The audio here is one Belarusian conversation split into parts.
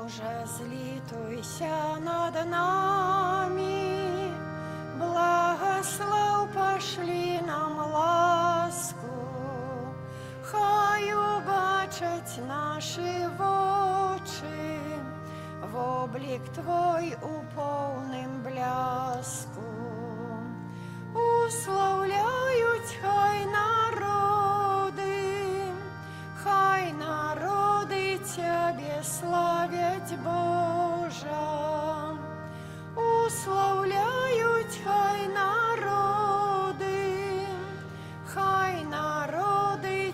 Божа, злітуйся над намі, благаслаў, пашлі нам ласку, хай убачаць нашы вочы воблік Твой у поўным бляску. Услаўляюць хай народы Цябе славяць, Божа. Услаўляюць хай народы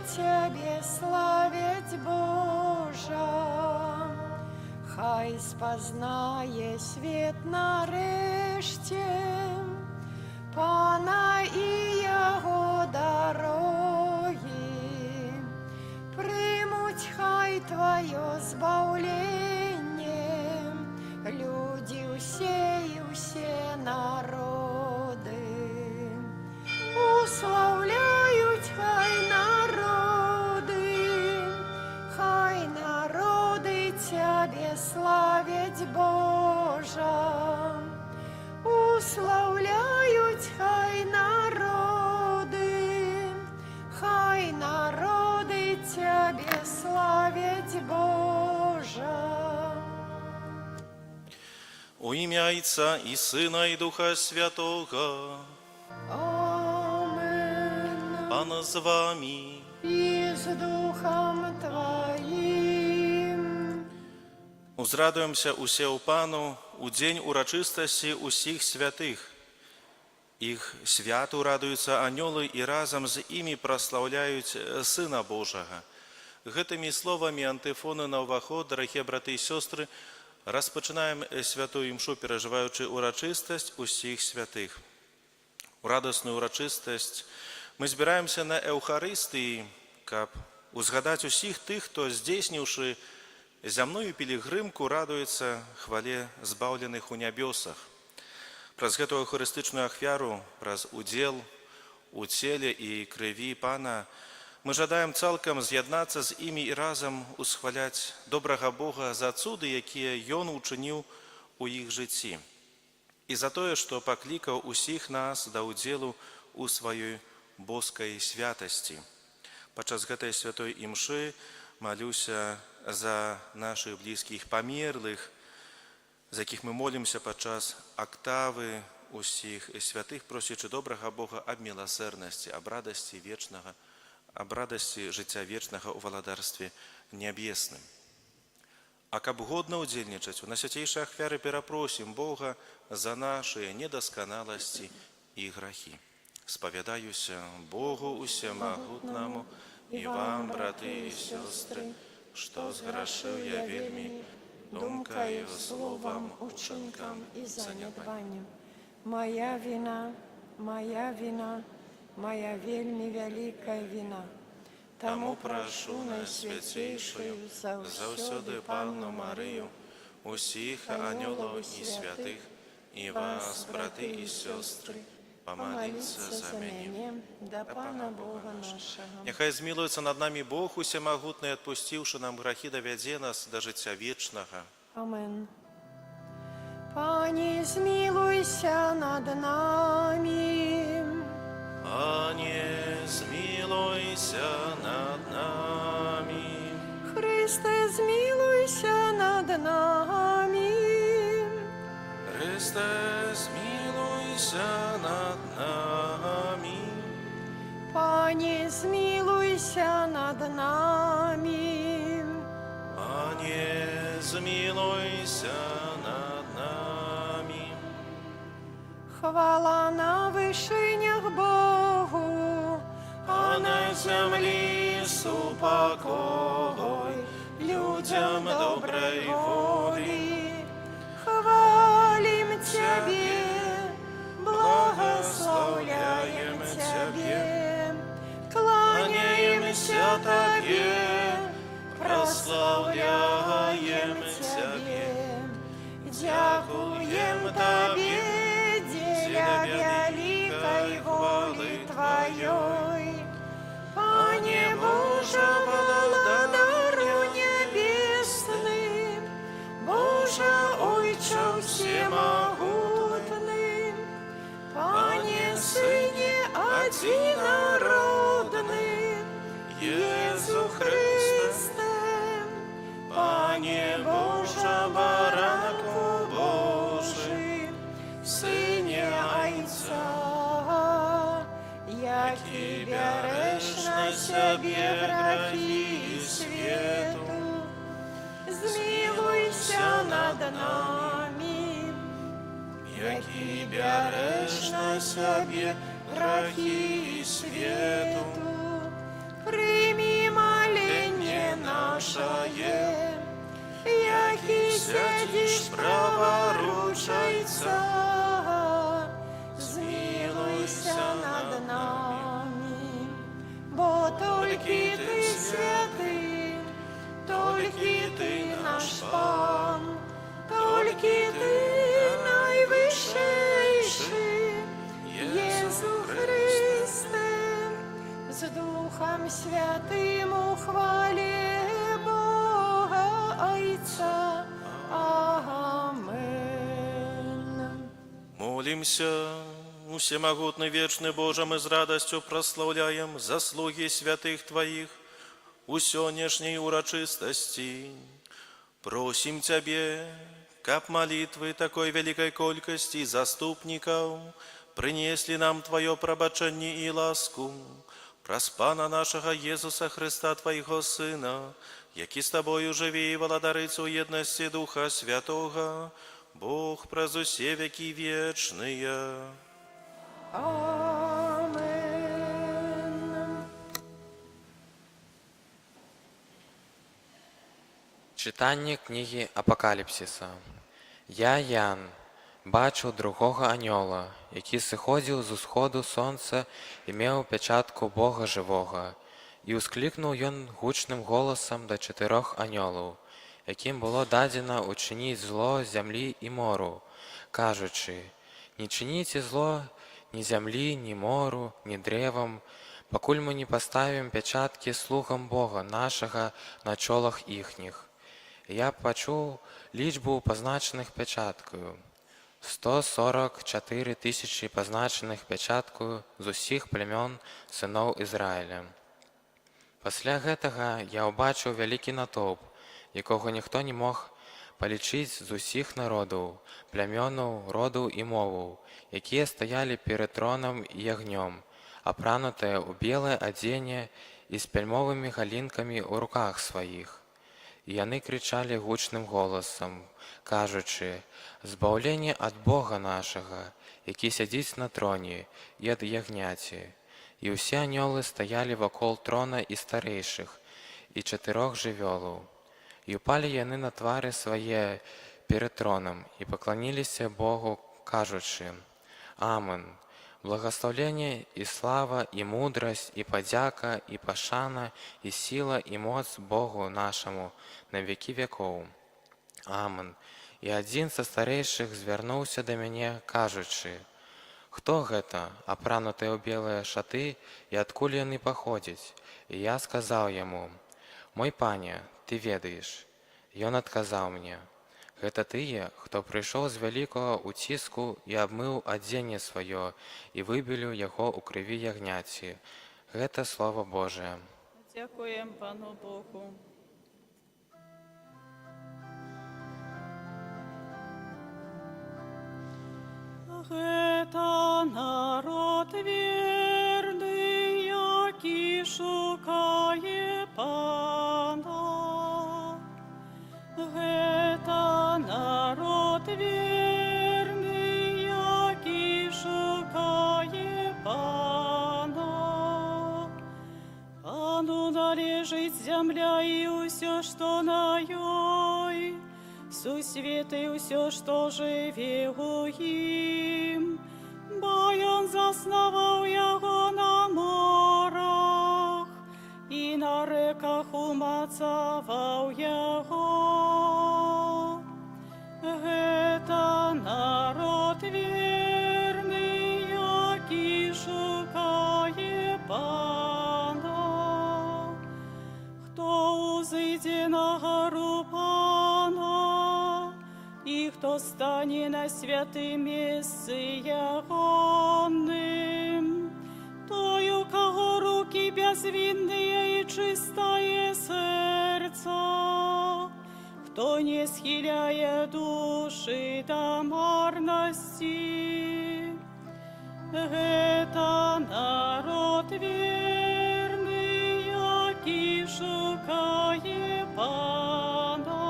Цябе славяць, Божа. Хай спазнае свет нарэшце Пана і Яго дарогі, прымуць хай Тваё збаўленне людзі ўсе і ўсе народы. Услаўляюць хай народы Цябе славяць, Божа. Услаўляюць хай народы Цябе славяць, Божа. У імя Айца і Сына, і Духа Святога. Амен. Пан з вамі. І з духам Тваім. Узрадуемся усе ў Пану у дзень урачыстасці усіх святых. Іх святу радуюцца анёлы і разам з імі праслаўляюць Сына Божага. Гэтымі словамі антыфоны на ўваход, дарагія браты і сёстры, распачынаем святую імшу, перажываючы урачыстасць усіх святых. У радасную урачыстасць мы збіраемся на Эўхарыстыі, каб узгадаць усіх тых, хто, здзейсніўшы зямную пілігрымку, радуецца хвале збаўленых у нябёсах. Праз гэту эўхарыстычную ахвяру, праз удзел у целе і крыві Пана, мы жадаем цалкам з'яднацца з імі і разам усхваляць добрага Бога за цуды, якія Ён учыніў у іх жыцці, і за тое, што паклікаў усіх нас да ўдзелу ў сваёй боскай святасці. Падчас гэтай святой імшы малюся за нашых блізкіх памерлых, за якіх мы молімся падчас актавы усіх святых, просячы добрага Бога аб міласэрнасці, аб радасці вечнага, аб радасці жыцця вечнага ў валадарстве нябесным. А каб годна ўдзельнічаць у найсвяцейшай ахвяры, перапросім Бога за нашыя недасканаласці і грахі. Спавядаюся Богу усемагутнаму і вам, браты і сёстры, што зграшыў я вельмі думкаю, словам, учынкам і і занядбаннем. Занядбаннем. Мая віна, мая віна, мая вельмі вялікая віна. Таму прашу найсвяцейшую заўсёды Панну Марыю, усіх анёлаў і святых, і вас, браты і сёстры, памаліцца за мяне да Пана Бога нашага. Няхай змілуецца над намі Бог усемагутны, адпусціўшы нам грахі, давядзе нас да жыцця вечнага. Амен. Пане, змілуйся над намі. Пане, змілуйся над намі. Хрысце, змілуйся над намі. Хрысце, змілуйся над намі. Пане, змілуйся над намі. Пане, змілуйся над намі. Хвала на вышынях Богу, А на зямлі супакой людзям добрай волі. Хвалім Цябе, благаслаўляем Цябе, кланяемся Табе, праслаўляем Цябе. Дзякуем Табе дзеля вялікай волі Тваёй. Пане Божа, Валадару нябесны, сябе грахі свету, змілуйся над намі. Які бярэш на сябе грахі свету, прымі маленне нашае, які сядзіш праваруч Айца, змілуйся над намі, бо толькі Ты святы, толькі Ты наш Пан, толькі Ты найвышэйшы, Езу Хрысце, з Духам Святым у хвале Бога Айца. Амэн. Молімся. Усемагутны, вечны Божа, мы з радасцю праслаўляем заслугі святых Тваіх у сённяшняй урачыстасці. Просім Цябе, каб малітвы такой вялікай колькасці заступнікаў прынеслі нам Тваё прабачэнне і ласку. Праз Пана нашага Езуса Хрыста, Твайго Сына, які з Табою жыве і валадарыць у еднасці Духа Святога, Бог праз усе вякі вечныя. Амэн. Чытанне кнігі Апакаліпсіса. Я, Ян, бачыў другога анёла, які сыходзіў з усходу сонца і меў пячатку Бога жывога. І ўсклікнуў ён гучным голасам да чатырох анёлаў, якім было дадзена ўчыніць зло зямлі і мору, кажучы: «Не чыніце зло ні зямлі, ні мору, ні дрэвам, пакуль мы не паставім пячаткі слугам Бога нашага на чолах іхніх». І я пачуў лічбу пазначаных пячаткаю: 144 тысячы пазначаных пячаткаю з усіх плямён сыноў Ізраіля. Пасля гэтага я ўбачыў вялікі натоўп, якога ніхто не мог палічыць з усіх народаў, плямёнаў, родаў і моваў, якія стаялі перад тронам і Ягнём, апранутыя ў белае адзенне і з пальмовымі галінкамі ў руках сваіх. І яны крычалі гучным голасам, кажучы: «Збаўленне ад Бога нашага, які сядзіць на троне, і ад Ягняці». І ўсе анёлы стаялі вакол трона і старэйшых, і чатырох жывёлаў. І ўпалі яны на твары свае перад тронам і пакланіліся Богу, кажучы: «Амэн. Благаслаўленне і слава, і мудрасць, і падзяка, і пашана, і сіла, і моц Богу нашаму на векі вякоў. Амэн». І адзін са старэйшых звярнуўся да мяне, кажучы: «Хто гэта, апранутыя ў белыя шаты, і адкуль яны паходзяць?» І я сказаў яму: «Мой пане, ты ведаеш». Ён адказаў мне: «Гэта тыя, хто прыйшоў з вялікага ўціску і абмыў адзенне сваё і выбеліў яго ў крыві Ягняці». Гэта Слова Божае. Дзякуем Пану Богу. Гэта народ верны, які шукае Пана. Гэта народ верны, які шукае Пана. Пану належыць зямля і ўсё, што на ёй, сусвет і ўсё, што жыве ў ім. Бо ён заснаваў яго на морах і на рэках умацаваў яго. Гэта народ верны, які шукае Пана. Хто ўзыдзе на гару Пана, і хто стане на святым месцы ягоным? Той, у каго рукі бязвінныя і чыстае сэрца, хто не схіляе душы да марнасці. Гэта народ верны, шукае Пана.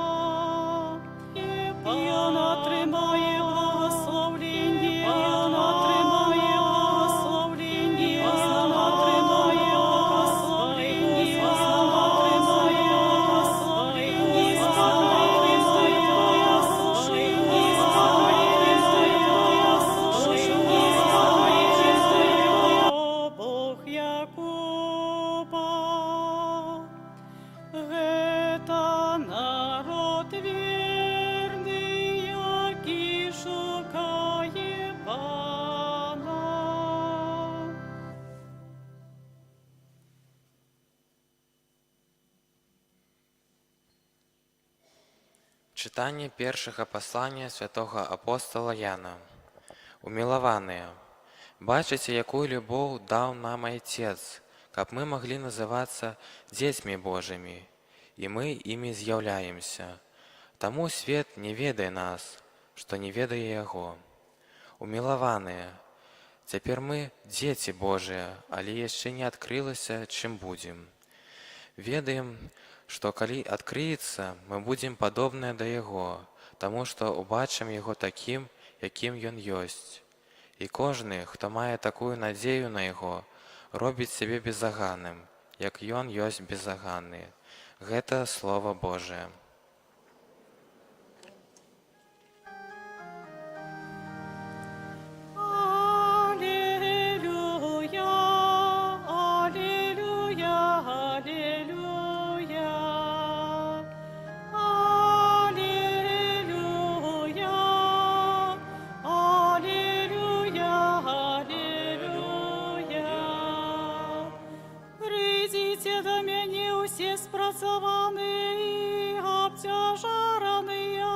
Ён атрымае благаслаўленне, ён атрымае благаслаўленне, ён атрымае благаслаўленне, ён атрымае благаслаўленне, Бог Якуба. Гэта народ верны, які шукае Пана. Чытанне першага паслання святога апостала Яна. Умілаваныя, бачыце, якую любоў даў нам Айцец, каб мы маглі называцца дзецьмі Божымі, і мы імі з'яўляемся. Таму свет не ведае нас, што не ведае Яго. Умілаваныя, цяпер мы дзеці Божыя, але яшчэ не адкрылася, чым будзем. Ведаем, што калі адкрыецца, мы будзем падобныя да Яго, таму што ўбачым Яго такім, якім Ён ёсць. І кожны, хто мае такую надзею на Яго, робіць сябе беззаганным, як Ён ёсць беззаганны. Гэта Слова Божае. Алілуя, алілуя, алілуя. Алілуя, алілуя, алілуя. Прыйдзіце да мяне ўсе спрацаваныя і абцяжараныя,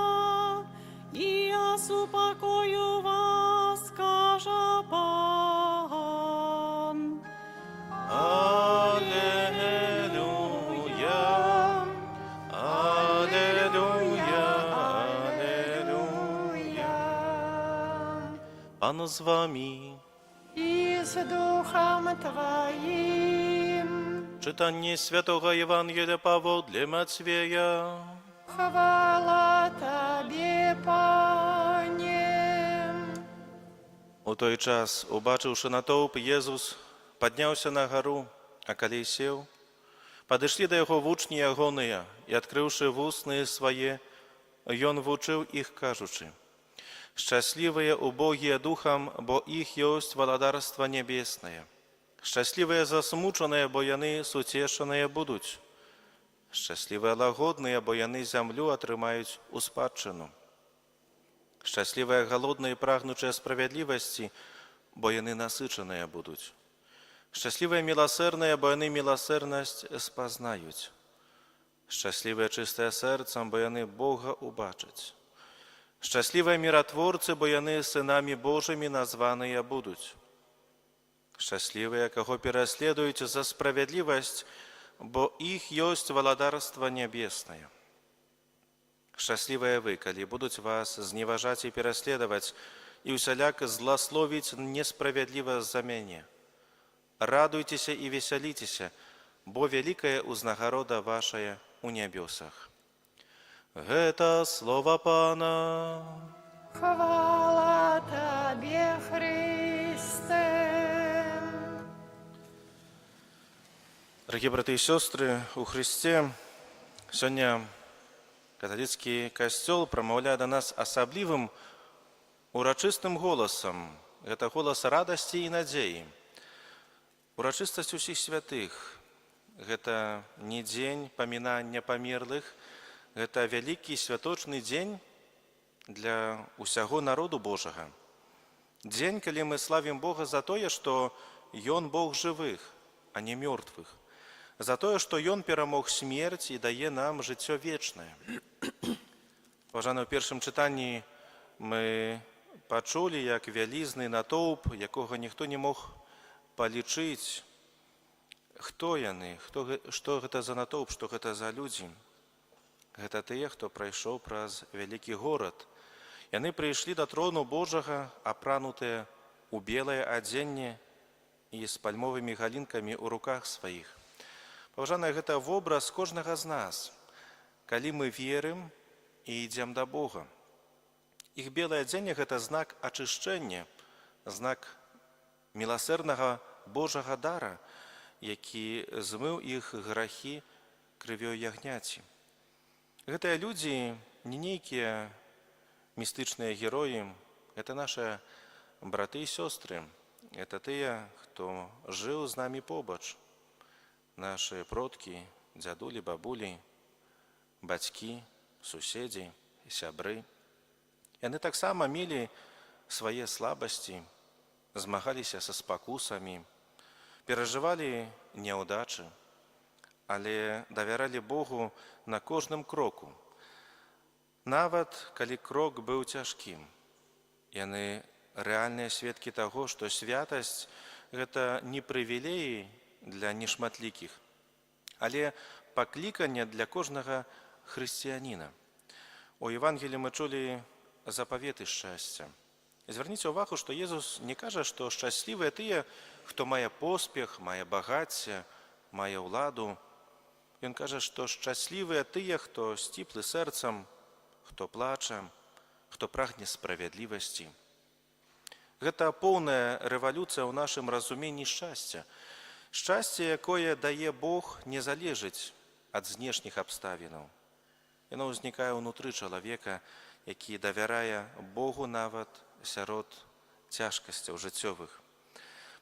і я супакою вас, кажа Пан. Алілуя, алілуя, алілуя. Пан з вамі. І з духам Тваім. Чытанне святога Евангелля паводле Мацвея. Хвала Табе, Пане. У той час, убачыўшы натоўп, Езус падняўся на гару, а калі сеў, падышлі да яго вучні ягоныя, і, адкрыўшы вусны свае, ён вучыў іх, кажучы: «Шчаслівыя убогія духам, бо іх ёсць валадарства нябеснае. Шчаслівыя засмучаныя, бо яны суцешаныя будуць. Шчаслівыя лагодныя, бо яны зямлю атрымаюць у спадчыну. Шчаслівыя галодныя і прагнучыя справядлівасці, бо яны насычаныя будуць. Шчаслівыя міласэрныя, бо яны міласэрнасць спазнаюць. Шчаслівыя чыстыя сэрцам, бо яны Бога убачаць. Шчаслівыя міратворцы, бо яны сынамі Божымі названыя будуць. Шчаслівыя, каго пераследуюць за справядлівасць, бо іх ёсць валадарства нябеснае. Шчаслівыя вы, калі будуць вас зневажаць і пераследаваць, і ўсяляк зласловіць несправядліва з-за мяне. Радуйцеся і весяліцеся, бо вялікая ўзнагарода вашая ў нябёсах». Гэта слова Пана. Хвала Табе, Хрысце. Дарагія браты і сёстры у Хрысце, сёння каталіцкі касцёл прамаўляе да нас асаблівым урачыстым голасам. Гэта голас радасці і надзеі. Урачыстасць усіх святых — гэта не дзень памінання памерлых, гэта вялікі святочны дзень для ўсяго народу Божага. Дзень, калі мы славім Бога за тое, што Ён Бог жывых, а не мёртвых. За тое, што Ён перамог смерць і дае нам жыццё вечнае. Паважаны, у першым чытанні мы пачулі, як вялізны натоўп, якога ніхто не мог палічыць, хто яны, што гэта за натоўп, што гэта за людзі. Гэта тыя, хто прайшоў праз вялікі горад. Яны прыйшлі да трону Божага, апранутыя ў белае адзенне і з пальмовымі галінкамі ў руках сваіх. Паважаныя, гэта вобраз кожнага з нас, калі мы верым і ідзем да Бога. Іх белае адзенне — гэта знак ачышчэння, знак міласэрнага Божага дара, які змыў іх грахі крывёй ягняці. Гэтыя людзі не нейкія містычныя героі, гэта нашы браты і сёстры, это тыя, хто жыў з намі побач, нашы продкі, дзядулі, бабулі, бацькі, суседзі, сябры. Яны таксама мелі свае слабасці, змагаліся са спакусамі, перажывалі няўдачы, але давяралі Богу на кожным кроку. Нават калі крок быў цяжкім, яны рэальныя сведкі таго, што святасць — гэта не прывілеі для нешматлікіх, але пакліканне для кожнага хрысціяніна. У Евангелі мы чулі запаветы шчасця. Звярніце ўвагу, што Езус не кажа, што шчаслівыя тыя, хто мае поспех, мае багацце, мае ўладу. Ён кажа, што шчаслівыя тыя, хто сціплы сэрцам, хто плача, хто прагне справядлівасці. Гэта поўная рэвалюцыя ў нашым разуменні шчасця. Шчасце, якое дае Бог, не залежыць ад знешніх абставінаў. Яно ўзнікае ўнутры чалавека, які давярае Богу нават сярод цяжкасцяў жыццёвых.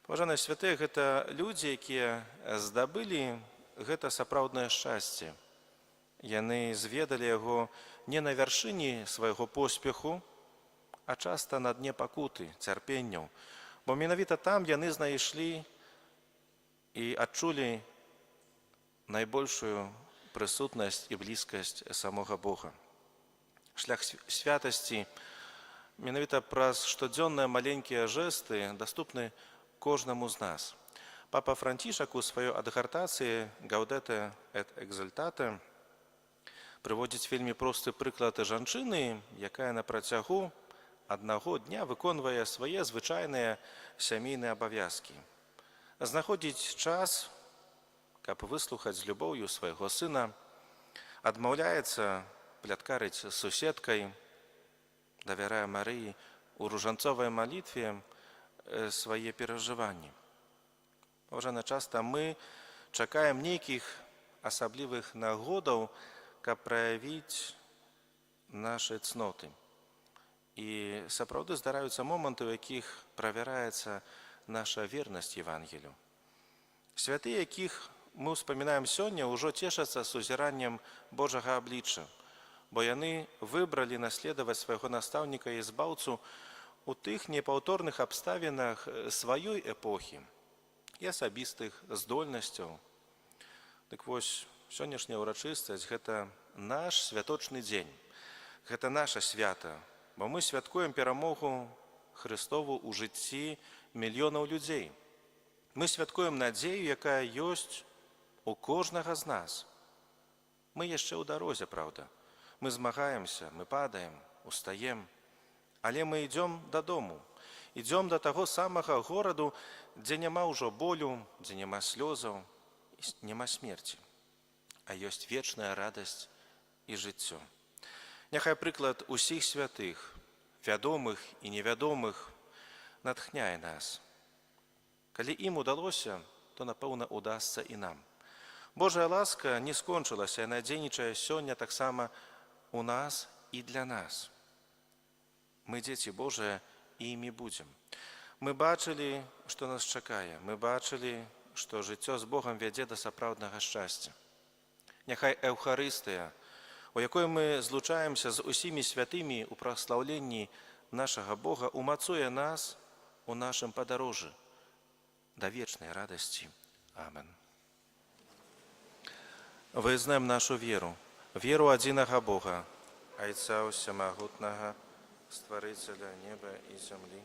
Паважаныя, святыя — гэта людзі, якія здабылі гэта сапраўднае шчасце. Яны зведалі яго не на вяршыні свайго поспеху, а часта на дне пакуты, цярпенняў. Бо менавіта там яны знайшлі і адчулі найбольшую прысутнасць і блізкасць самога Бога. Шлях святасці менавіта праз штодзённыя маленькія жэсты даступны кожнаму з нас. Папа Францішак у сваёй адгартацыі «Gaudete et exsultate» прыводзіць вельмі просты прыклад жанчыны, якая на працягу аднаго дня выконвае свае звычайныя сямейныя абавязкі. Знаходзіць час, каб выслухаць з любоўю свайго сына, адмаўляецца пляткарыць з суседкай, давярае Марыі у ружанцовай малітве свае перажыванні. Паважаныя, часта мы чакаем нейкіх асаблівых нагодаў, каб праявіць нашы цноты. І сапраўды здараюцца моманты, у якіх правяраецца наша вернасць Евангелю. Святыя, якіх мы ўспамінаем сёння, ўжо цешацца сузіраннем Божага аблічча, бо яны выбралі наследаваць свайго настаўніка і збаўцу у тых непаўторных абставінах сваёй эпохі і асабістых здольнасцяў. Дык вось, сённяшняя ўрачыстасць — гэта наш святочны дзень. Гэта наша свята, бо мы святкуем перамогу Хрыстову ў жыцці мільёнаў людзей. Мы святкуем надзею, якая ёсць у кожнага з нас. Мы яшчэ ў дарозе, праўда. Мы змагаемся, мы падаем, устаем, але мы ідзём дадому. Ідзём да таго самага гораду, дзе няма ўжо болю, дзе няма слёзаў, няма смерці, а ёсць вечная радасць і жыццё. Няхай прыклад усіх святых, вядомых і невядомых, натхняе нас. Калі ім удалося, то, напэўна, удасца і нам. Божая ласка не скончылася, яна дзейнічае сёння таксама у нас і для нас. Мы дзеці Божыя і імі будзем. Мы бачылі, што нас чакае. Мы бачылі, што жыццё з Богам вядзе да сапраўднага шчасця. Няхай Эўхарыстыя, у якой мы злучаемся з усімі святымі ў праслаўленні нашага Бога, умацуе нас у нашым падарожжы да вечнай радасці. Амен. Вызнаем нашу веру, веру адзінага Бога, Айца Усемагутнага, Стварыцеля неба і зямлі,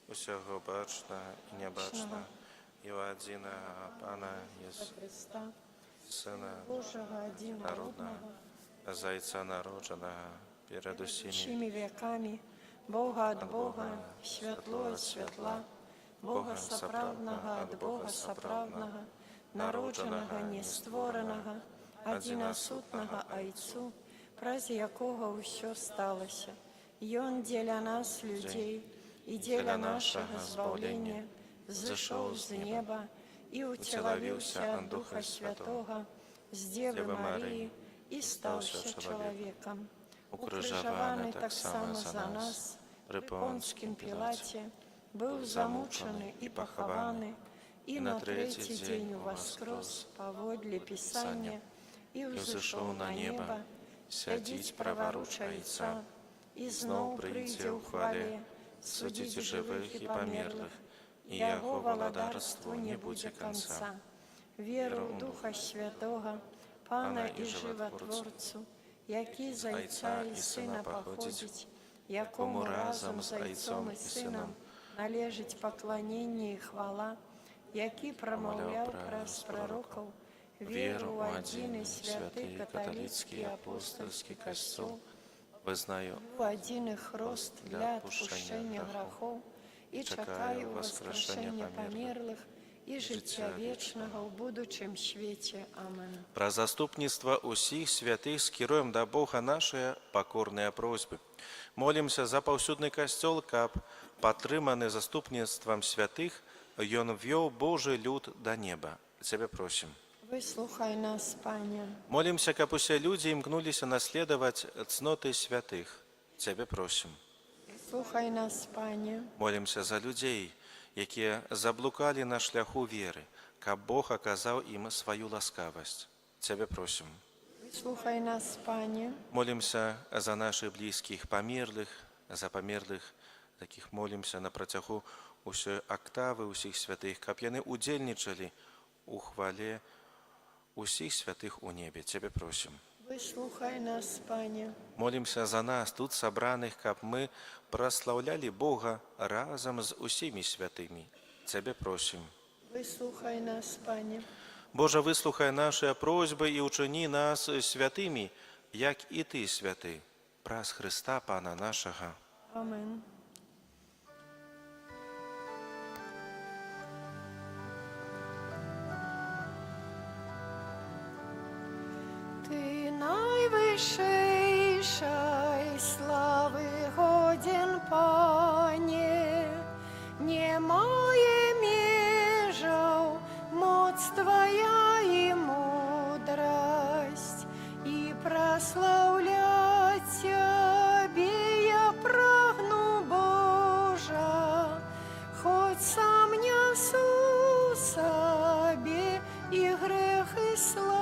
усяго бачнага і нябачнага, і ў адзінага Пана Езуса, Хрыста, Сына Божага народнага, адзінароднага, з Айца народжанага перад усімі усімі вякамі, Бога ад ад Бога, Бога, святло ад святла, Бога Бога сапраўднага ад Бога сапраўднага, народжанага, не створанага, адзінасутнага Айцу, праз якога ўсё сталася. Ён дзеля нас, людзей, і дзеля нашага збаўлення зышоў з неба і ўцелавіўся ад Духа Святога, з Дзевы Марыі і стаўся чалавекам. Укрыжаваны таксама за нас, пры Понцкім Пілаце, быў замучаны і пахаваны, і на трэці дзень уваскрос паводле Пісання, і ўзышоў на неба, сядзіць праваруч Айца, і зноў прыйдзе ў хвале, судзіць жывых і памерлых, і яго валадарству не будзе канца. Веру ў Духа Святога, Пана і Жыватворцу, які з Айца і Сына паходзіць, якому разам з Айцом і Сынам належыць пакланенне і хвала, які прамаўляў праз прарокаў, веру ў адзін і святы каталіцкі апостальскі Касцёл, Вызнаю у адзін хрост для адпушчэння грахоў і чакаю ўваскрашэння памерлых і жыцця вечнага ў будучым свеце. Амен. Праз заступніцтва ўсіх святых скіруем да Бога нашыя пакорныя просьбы. Молімся за паўсюдны касцёл, каб, падтрыманы заступніцтвам святых, ён вёў Божы люд да неба. Цябе просім. Выслухай нас, Пане. Молімся, каб усе людзі імкнуліся наследаваць цноты святых. Цябе просім. Выслухай нас, Пане. Молімся за людзей, якія заблукалі на шляху веры, каб Бог аказаў ім сваю ласкавасць. Цябе просім. Выслухай нас, Пане. Молімся за нашых блізкіх памерлых, за памерлых, такіх молімся на працягу ўсёй актавы ўсіх святых, каб яны удзельнічалі у хвале усіх святых у небе. Цябе просім. Выслухай нас, Пане. Молімся за нас, тут сабраных, каб мы праслаўлялі Бога разам з усімі святымі. Цябе просім. Выслухай нас, Пане. Божа, выслухай нашыя просьбы і ўчыні нас святымі, як і Ты святы, праз Хрыста Пана нашага. Амен. Ты найвышэйшай славы годзен, Пане, не мае межаў моц Твая і мудрасць, і праслаўляць Цябе я прагну, Божа, хоць сам нясу ў сабе і грэх, і слабасць.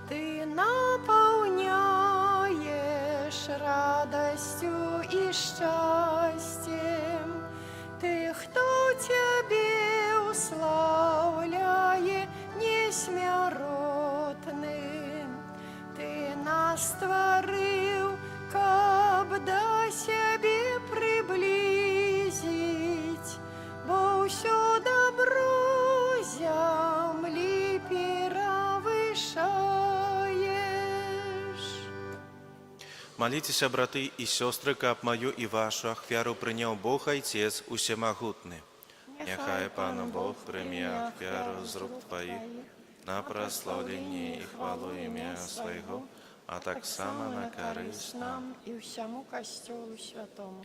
Ты напаўняеш радасцю і шчасцем тых, хто Цябе ўслаўляе несмяротны. Ты нас стварыў, каб да сябе прыблізіць, бо ўсё дабро зямлі перавышаеш. Маліцеся, браты і сёстры, каб маю і вашу ахвяру прыняў Бог Айцец усемагутны. Няхай Пан Бог прыме ахвяру з рук Тваіх на праслаўленне і хвалу імя Свайго, а таксама на карысць нам. Нам і ўсяму Касцёлу святому.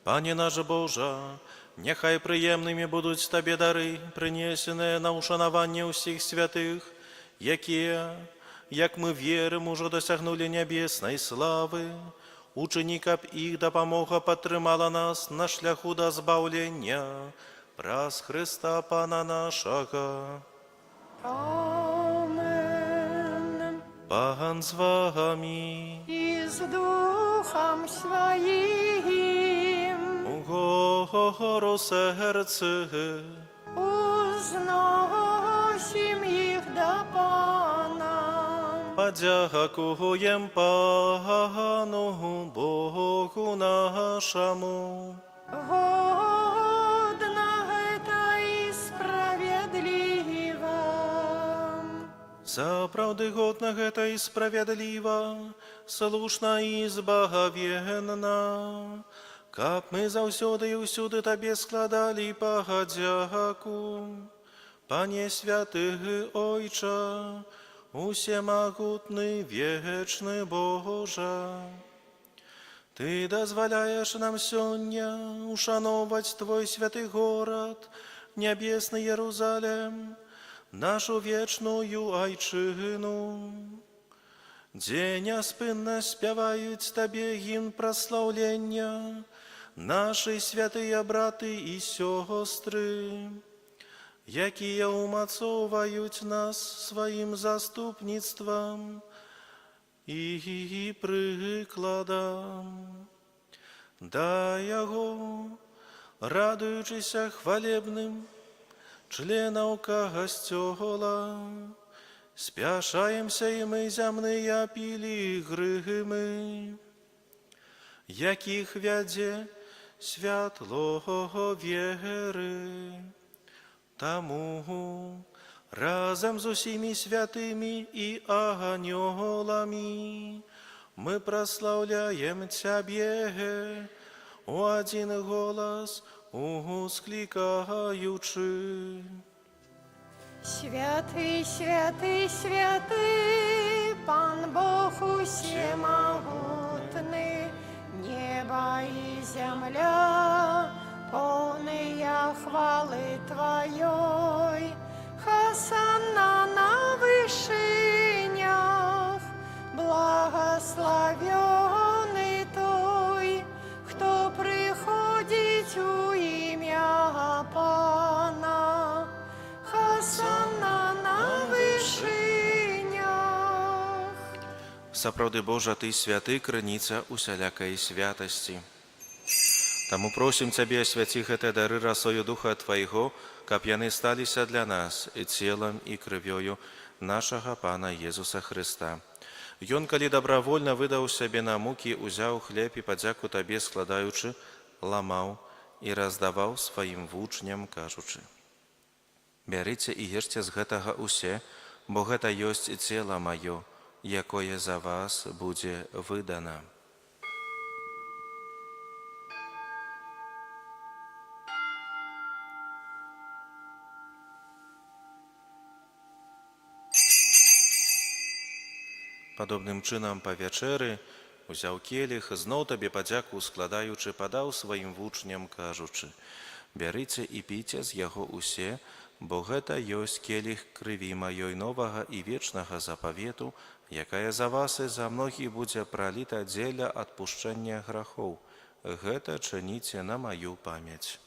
Пане наш Божа, няхай прыемнымі будуць Табе дары, прынесеныя на ўшанаванне ўсіх святых, якія, як мы верым, ужо дасягнулі нябеснай славы. Учыні, каб іх дапамога падтрымала нас на шляху да збаўлення, праз Хрыста Пана нашага. Амен. Пан з вамі. І з духам Сваім. Угору сэрцы. Узносім іх да Пана. Падзякуем Пану Богу нашаму. Годна гэта і справядліва. Сапраўды годна гэта і справядліва, слушна і збавенна, каб мы заўсёды і ўсюды Табе складалі падзяку. Пане святы Ойча, усемагутны вечны Божа, Ты дазваляеш нам сёння ушаноўваць Твой святы горад, нябесны Ерузалем, нашу вечную Айчыну, дзе няспынна спяваюць Табе гімн праслаўлення нашы святыя браты і сёстры, якія ўмацоўваюць нас сваім заступніцтвам і прыкладам. Да яго, радуючыся хвалебным членаў Касцёла, спяшаемся і мы, зямныя пілігрымы, якіх вядзе святло веры. Таму разам з усімі святымі і анёламі мы праслаўляем Цябе у адзін голас усклікаючы. Святы, святы, святы, Пан Бог усемагутны, неба і зямля, поўныя хвалы Тваёй. Хасанна на вышынях, благаславёны той, хто прыходзіць у імя Пана. Хасанна на вышынях. Сапраўды, Божа, Ты святы, крыніца усялякай святасці. Таму просім Цябе, асвяці гэтыя дары расою Духа Твайго, каб яны сталіся для нас і целам і крывёю нашага Пана Езуса Хрыста. Ён, калі добраахвотна выдаў сябе на мукі, узяў хлеб і, падзяку Табе складаючы, ламаў і раздаваў сваім вучням, кажучы: «Бярыце і ешце з гэтага ўсе, бо гэта ёсць цела маё, якое за вас будзе выдана». Падобным чынам па вячэры узяў келіх, зноў Табе падзяку складаючы, падаў сваім вучням, кажучы: «Бярыце і піце з яго ўсе, бо гэта ёсць келіх крыві маёй, новага і вечнага запавету, якая за вас і за многіх будзе праліта дзеля адпушчэння грахоў. Гэта чыніце на маю памяць».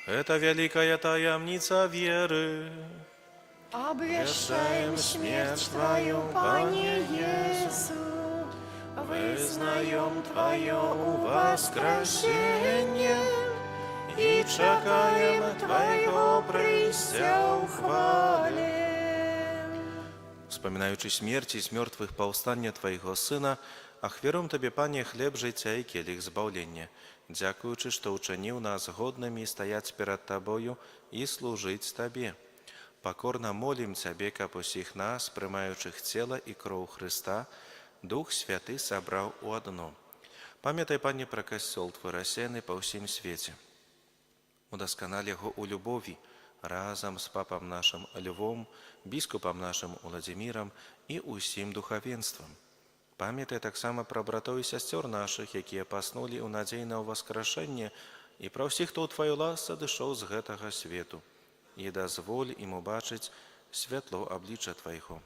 Гэта вялікая таямніца веры. Обвешаем смерть Твою, Пане Иису, вызнаем Твое воскресение и чакаем Твайго прыйсця ў хвале. Успамінаючы смерць і з мёртвых паўстанне Твайго Сына, ахвяруем Табе, Пане, хлеб жыцця і келіх збаўлення, дзякуючы, што ўчыніў нас годнымі стаяць перад Табою і служыць Табе. Пакорна молім Цябе, каб усіх нас, прымаючых цела і кроў Хрыста, Дух Святы сабраў у адно. Памятай, Пане, пра Касцёл Твой, рассеяны па ўсім свеце. Удасканаль яго ў любові разам з папам нашым Львом, біскупам нашым Уладзімірам і ўсім духавенствам. Памятай таксама пра братоў і сясцёр нашых, якія паснулі ў надзеі на ўваскрашэнне, і пра ўсіх, хто ў Тваёй ласцы адышоў з гэтага свету, і дазволь ім убачыць святло аблічча Твайго.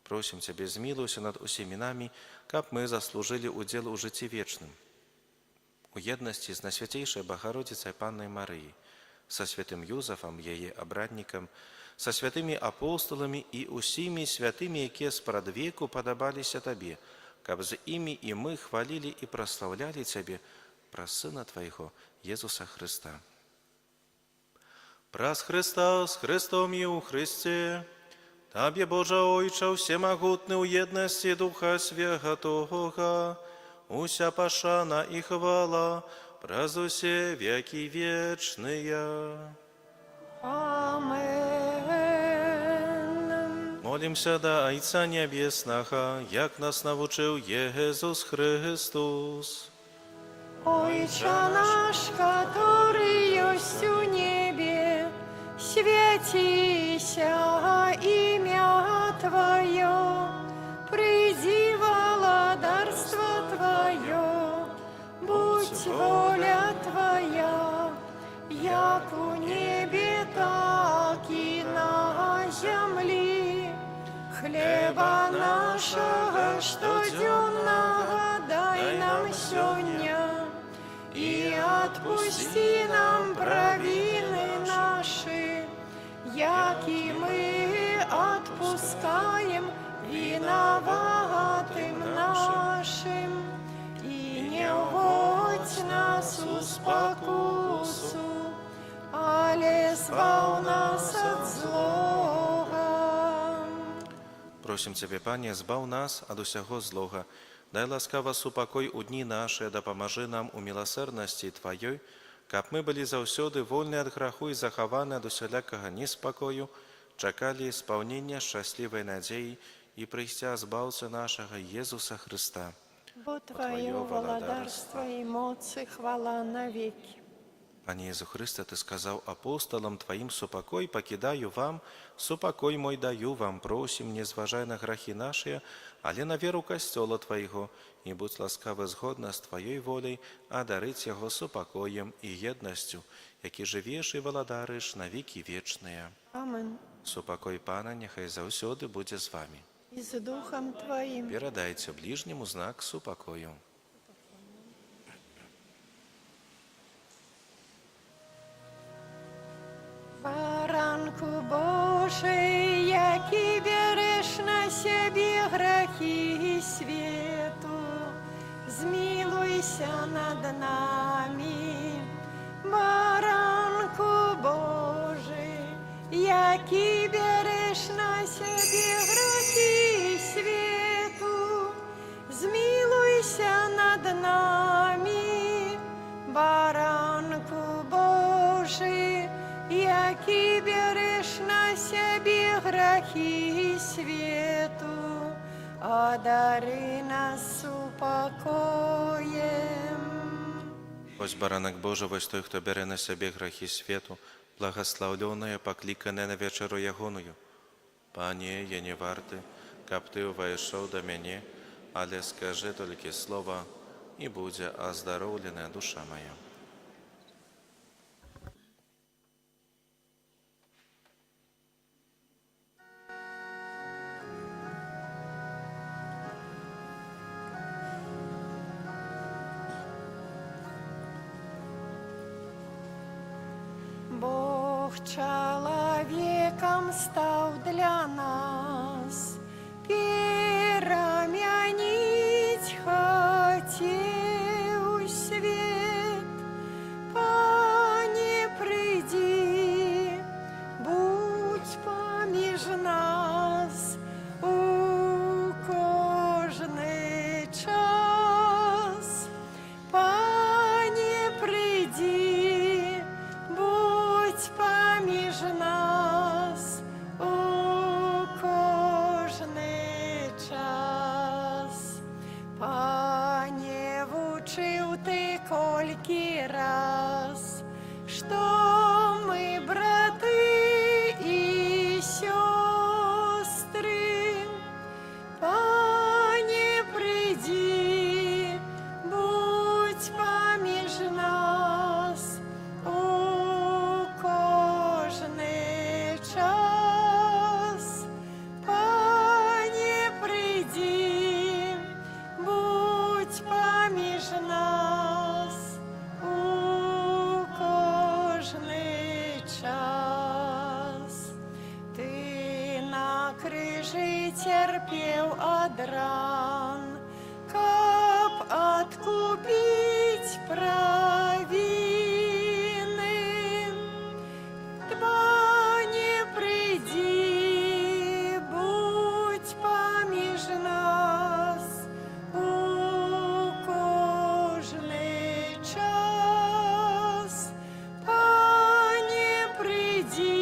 Просім Цябе, змілуйся над усімі намі, каб мы заслужылі ўдзел у жыцці вечным. У еднасці з Найсвяцейшай Багародзіцай Паннай Марыяй, са святым Юзафам, яе абраннікам, са святымі апосталамі і усімі святымі, якія спрадвеку падабаліся Табе, каб з імі і мы хвалілі і праслаўлялі Цябе праз Сына Твайго, Езуса Хрыста. Праз Хрыста, з Хрыстом і ў Хрысце, Табе, Божа Ойча ўсемагутны, ў еднасці Духа Святога, уся пашана і хвала праз усе вякі вечныя. Амен. Памолімся да Айца Нябеснага, як нас навучыў Езус Хрыстус. Ойча наш, каторы ёсць у небе, свяціся імя Тваё, прыйдзі валадарства Тваё, будзь воля Твая, як у небе, так і на зямлі. Хлеба нашага штодзённага дай нам сёння, і адпусці нам правіны нашы, як і мы адпускаем вінаватым нашым. І не ўводзь нас у спакусу, але збаў нас ад злога. Просім Цябе, Пане, збаў нас ад усяго злога. Дай ласкава супакой у дні нашы, дапамажы нам у міласэрнасці Тваёй, каб мы былі заўсёды вольныя ад граху і захаваны ад усялякага неспакою, чакалі спаўнення шчаслівай надзеі і прыйсця Збаўцы нашага Езуса Хрыста. Бо Тваё валадарства і моц і хвала навекі. Пане Езу Хрысце, Ты сказаў апосталам Тваім: «Супакой пакідаю вам, супакой мой даю вам, просім, не зважай на грахі нашыя, але на веру Касцёла Твайго, і будзь ласкавы згодна з Тваёй воляй адарыць яго супакоем і еднасцю, які жывеш і валадарыш на векі вечныя». Амен. Супакой Пана няхай заўсёды будзе з вамі. І з духам Тваім. Перадайце бліжняму знак супакою. Баранку Божы, які бярэш на сябе грахі свету, змілуйся над намі. Баранку Божы, які бярэш на сябе грахі свету, змілуйся над намі. Баранку Божы, які бярэш на сябе грахі свету, адары нас супакоем. Вось Баранак Божы, вось той, хто бярэ на сябе грахі свету, благаслаўлёныя, пакліканыя на вячэру Ягоную. Пане, я не варты, каб Ты ўвайшоў да мяне, але скажы толькі слова, і будзе аздароўленая душа мая. Бог чалавекам стаў для нас, перамяніць хацеў свет. Пане, прыйдзі, будзь паміж нас у кожны час. Пане, прыйдзі, будзь паміж нас у кожны час. Пане, вучыў ты колькі раз, што мы браты і сёстры. Пане, прыйдзі, будзь паміж нас у кожны час. Пане, прыйдзі, будзь паміж нас у кожны час. Ты на крыжы цярпеў ад ран, каб адкупіць правіны. Пане, прыйдзі, будзь паміж нас у кожны час. Пане, прыйдзі,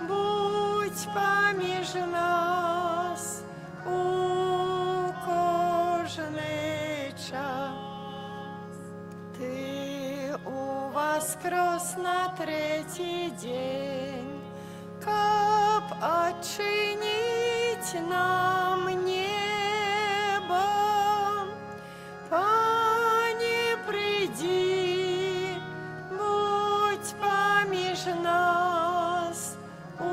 будзь паміж паміж нас у кожны час. Ты уваскрос на трэці дзень, каб адчыніць нам неба. Пане, прыйдзі, будзь паміж нас у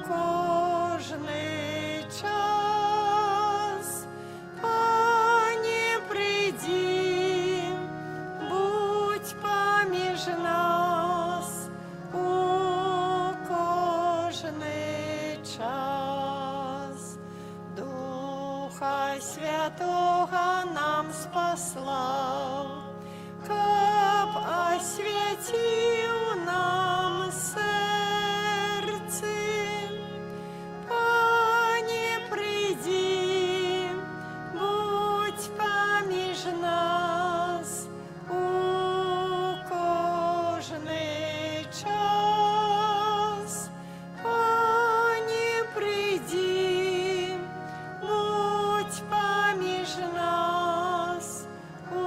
кожны час. Пане, прыйдзі, будзь паміж нас у кожны час. Духа Святога нам спаслаў, каб асвяціў нам сэрцы. Пане, прыйдзі, будзь паміж нас у кожны час. Пане, прыйдзі, будзь паміж нас у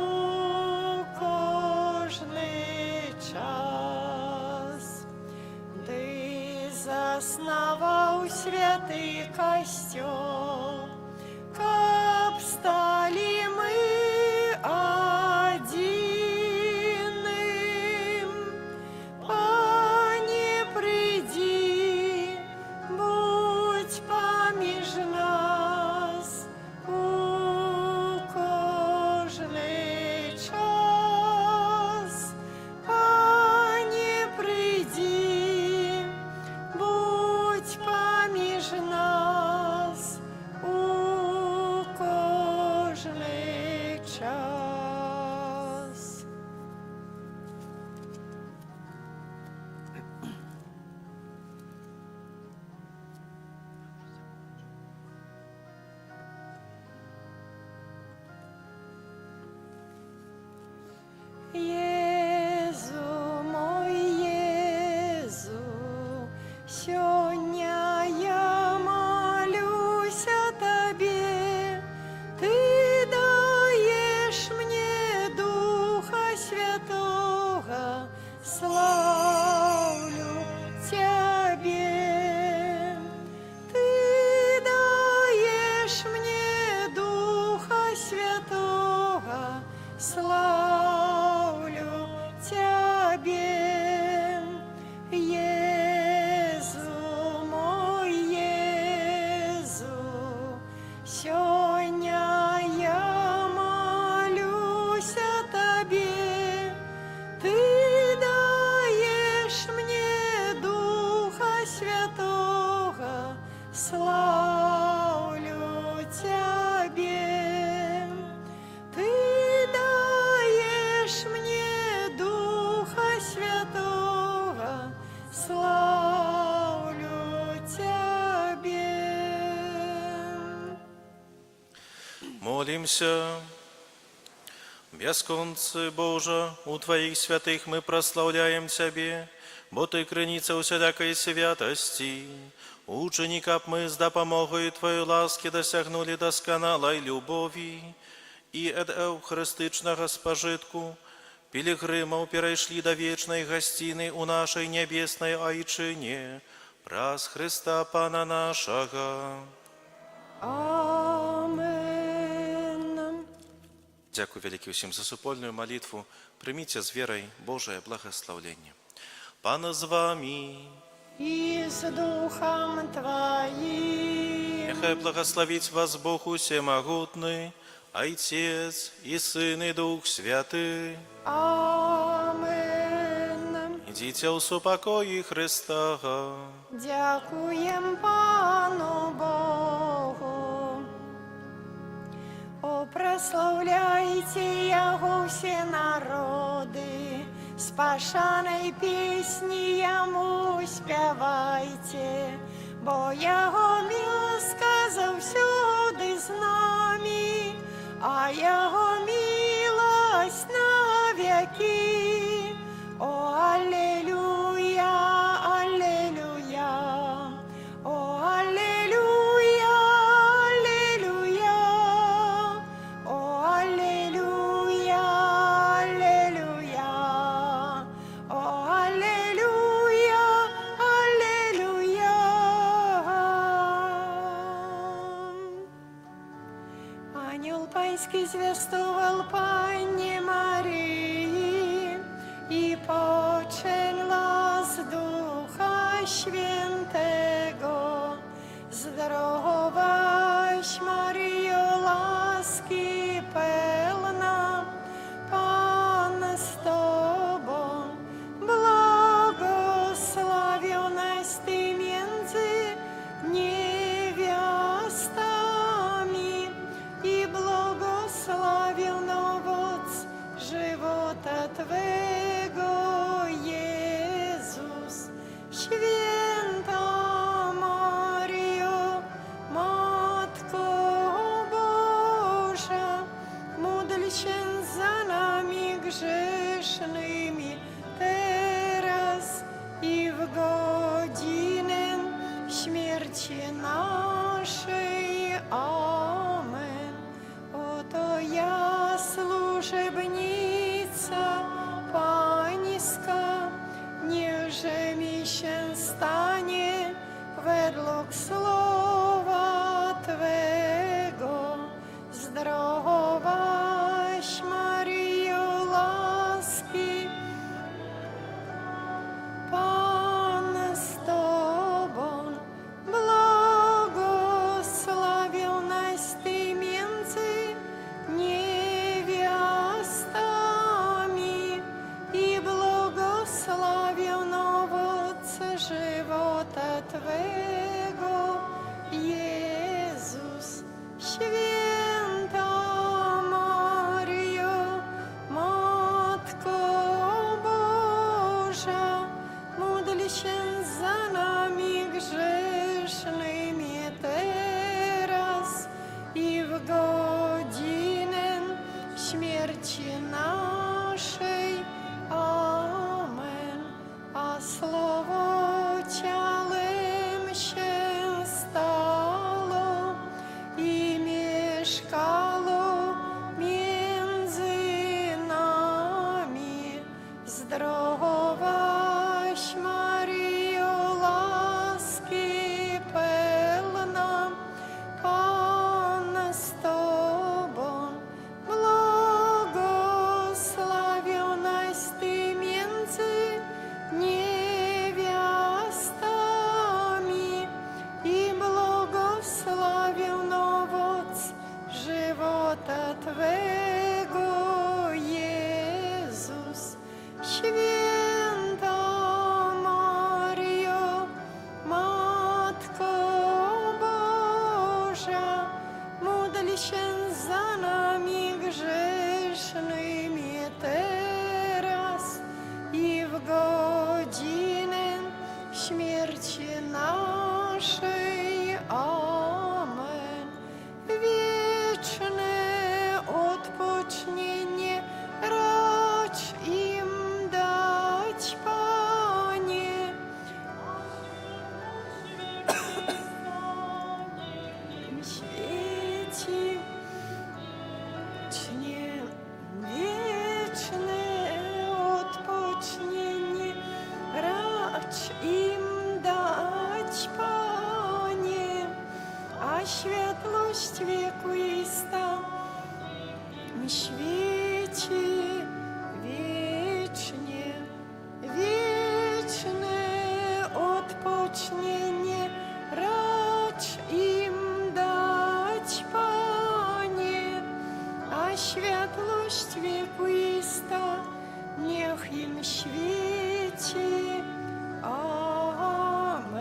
кожны час. Ты заснаваў святы Касцёл, каб сталі мы адзіным. Пане, прыйдзі, будзь паміж нас у кожны час. Пане, прыйдзі, будзь паміж нас у кожны час. Езу, мой Езу, сёння я малюся Табе, Ты даеш мне Духа Святога, слаўлю Цябе. Ты даеш мне Духа Святога, слаўлю Цябе. Езу, мой Езу, сёння я малюся Табе, Ты даеш мне Духа Святога, слаўлю Цябе. Ты даеш мне Духа Святога, слаўлю Цябе. Молімся. Бясконцы Божа, у Тваіх святых мы праслаўляем Цябе, бо Ты крыніца ўсялякай святасці. Учыні, каб мы з дапамогай Тваёй ласкі дасягнулі дасканалай любові і ад эўхарыстычнага спажытку пілігрымаў перайшлі да вечнай гасціны ў нашай нябеснай Айчыне, праз Хрыста Пана нашага. Амен. Дзякуй вялікі ўсім за супольную малітву. Прыміце з верай Божае благаслаўленне. Пан з вамі. І з духам Тваім. Няхай благаславіць вас Бог усемагутны, Айцец і Сын і Дух Святы. Амен. Ідзіце ў супакоі Хрыста. Дзякуем Пану Богу. О, праслаўляйце Яго ўсе народы, з пашанай песні Яму спявайце, бо Яго ласка заўсёды з намі, а Яго міласць навекі. О, алелюя, алелюя, о, Pański zwiastował Pannie Maryi i poczęła z Ducha Świętego. Zdrowaś Maryjo, łaski pełna, Pan z Tobą, błogosławionaś Ty między niewiastami i błogosławiony owoc żywota Twego, Jezus. Święta Maryjo, Matko Boża, módl się za nami grzesznymi, teraz i w godzinę śmierci naszej. Amen. Oto ja, służebnica Pańska, niechże mi się stanie według słowa Twego. Zdrowaś Maryjo, łaski Pan z Tobą, błogosławionaś Ty między niewiastami i błogosławiony owoc żywota Twego, Jezus. Święta Maryjo, Matko Boża, módl się za nami grzesznymi teraz i w godzinę śmierci naszej. Amen. A Słowo ciałem się stało i mieszkało między nami. Zdrowaś Maryjo, łaski pełna, Pan z Tobą, błogosławionaś Ty między niewiastami i błogosławiony owoc żywota Twego, Jezus. Święta Maryjo, Matko Boża, módl się za nami grzesznymi teraz i w godzinę śmierci naszej. Amen. Wieczne odpocznienie racz im dać, Panie. Świeci Cznie wieczne odpocznienie racz im dać, Panie, a światłość wiekuista świeci wiecznie, wieczne odpocznienie racz im dać, Panie, a światłość wiekuista niech im świeci. Amen.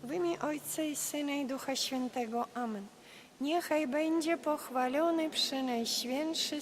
W imię Ojca i Syna, i Ducha Świętego. Amen. Niechaj będzie pochwalony Przenajświętszy